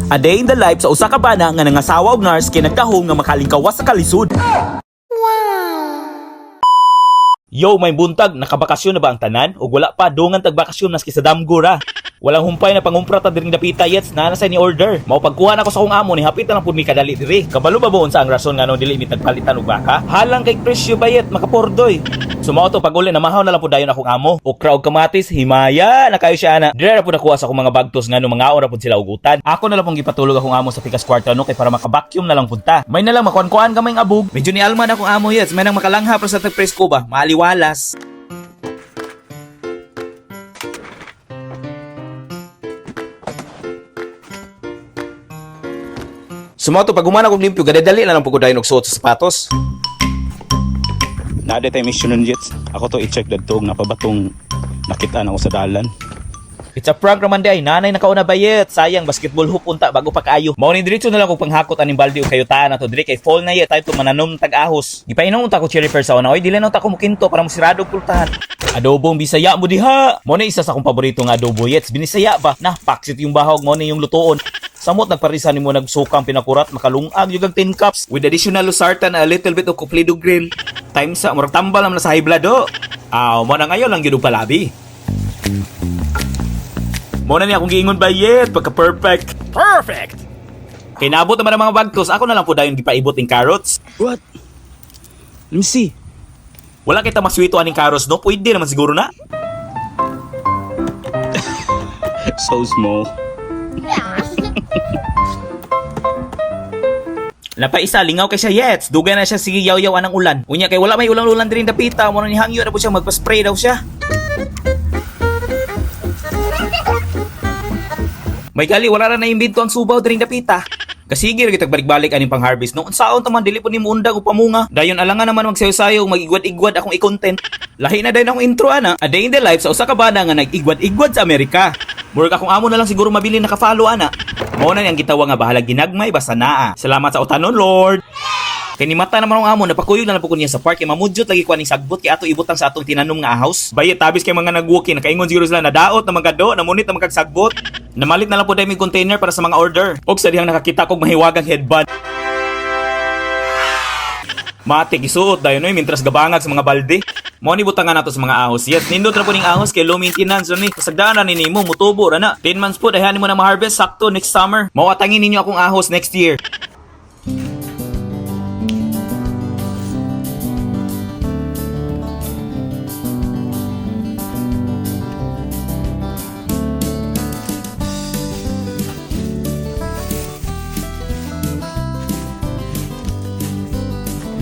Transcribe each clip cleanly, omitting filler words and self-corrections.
A day in the life sa usa ka bana nga nangasawa og nurse kay nagtahom nga makalingkawas sa kalisod. Yo, may buntag, nakabakasyon na ba ang tanan? Ug wala pa, dungan tagbakasyon maski sa damgo ra. Walang humpay na pangumpra ta diring dapita yets na nasa ni order. Mao pagkuha nako sa akong amo ni hapit na lang pud mi kadali diri. Kabalo ba buon sa ang rason nganong dili mi tagpalitan og baka? Halang kay presyo bayet makapordoy. So mao to pag uli na mahaw na lang pud dayon akong amo. Okra og kamatis, himaya na kayo siya ana. Dire ra pud nakuha sa akong mga bagtos ngano mangaon ra pud sila og utan. Ako na lang pong gipatulog akong amo sa pikas kwarto no kay para maka-vacuum na lang pud ta. May na lang makuan-kuan gamay nga abog. Medyo ni alma na akong amo yets, may nang makalangha pra sa tagpresko ba. Maaliwalas. Sumoto pag humana kog limpyo, gadadali na lang pud ko dayon og suot sa sapatos. Naa tay mission nun Jets. Ako to i-check dadto napabatong nakita na ako sa dalan. It's a prank raman di ay nanay nakauna bayet. Sayang basketball hoop unta bago pa kaayo. Mao ni diretso na lang kog panghakot aning balde og kayutaan nato diri kay fall na yet tayo to mananom tag-ahos. Gipainom unta ko cherry fair sa una oy dili na unta ko mukinto para mo sirado og pultahan. Adobong Bisaya mo diha. Mo na isa sa akong paborito nga adobo yets. Binisaya ba? Na paksit yung bahog mo na yung lutuon. Samot nagparisa nimo nagsukang pinakurat makalungag yung 10 cups with additional losartan, a little bit of kuplido green. Time sa murag tambal naman na sa high blood do. Aw, mo na ngayon lang gyud og palabi. Mo na niya akong giingon bayet pagka perfect. Perfect. Kay naabot naman ang mga bagtos, ako na lang po dayon gipaibot ning carrots. What? Let me see. Wala kita maswito aning carrots no, pwede naman siguro na. So small. Napaisa lingaw kay siya yets, dugay na siya sige yaw-yaw anang ulan. Unya kay wala may ulan-ulan diri dapita, mo na ni hangyo na po siya magpa-spray daw siya. May gali wala ra na imbento ang subaw diri dapita. Kasige ra kitag balik-balik aning pang-harvest no. Unsaon ta man dili po nimo undag og pamunga. Dayon alangan naman magsayo-sayo mag-igwad-igwad akong i-content. Lahi na dayon akong intro ana. A day in the life sa usa ka bana nga nag-igwad-igwad sa Amerika. Murag akong amo na lang siguro mabili naka-follow ana. Mao na niyang gitawag nga bahalag ginagmay basta naa. Salamat sa utanon Lord. Kay ni mata naman ang amo, napakuyog na lang po ko niya sa park kay mamudyot lagi ko aning sagbot kay ato ibutang sa atong tinanom nga house. Bayet tabis kay mga nagwalking nakaingon siguro sila nadaot na magado, namunit na magkagsagbot. Namalit na lang po dahil may container para sa mga order. Og sa dihang nakakita kog mahiwagang headband. Matik isuot dayon oy mintras gabangag sa mga balde. Mo ni butangan nato sa mga ahos. Yes, nindot ra po ning ahos kay low maintenance ra ni. Kasagdaan ra ni nimo mutubo ra na. 10 months po dahan nimo na ma-harvest sakto next summer. Mao atangin ninyo akong ahos next year.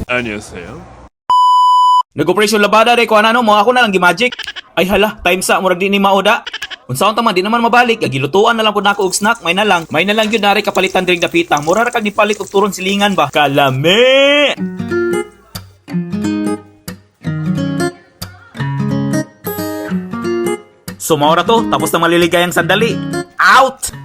안녕하세요. Nag-operation labada day ko ano mo ako na lang gimagic. Ay hala, time sa murag di ni maoda. Unsaon ta man di naman mabalik, gilutuan na lang pud nako og snack, may na lang. May na lang gyud nari kapalitan diring dapita. Mura ra kag nipalit og turon silingan ba. Kalami. So mao ra to, tapos na maliligayang sandali. Out!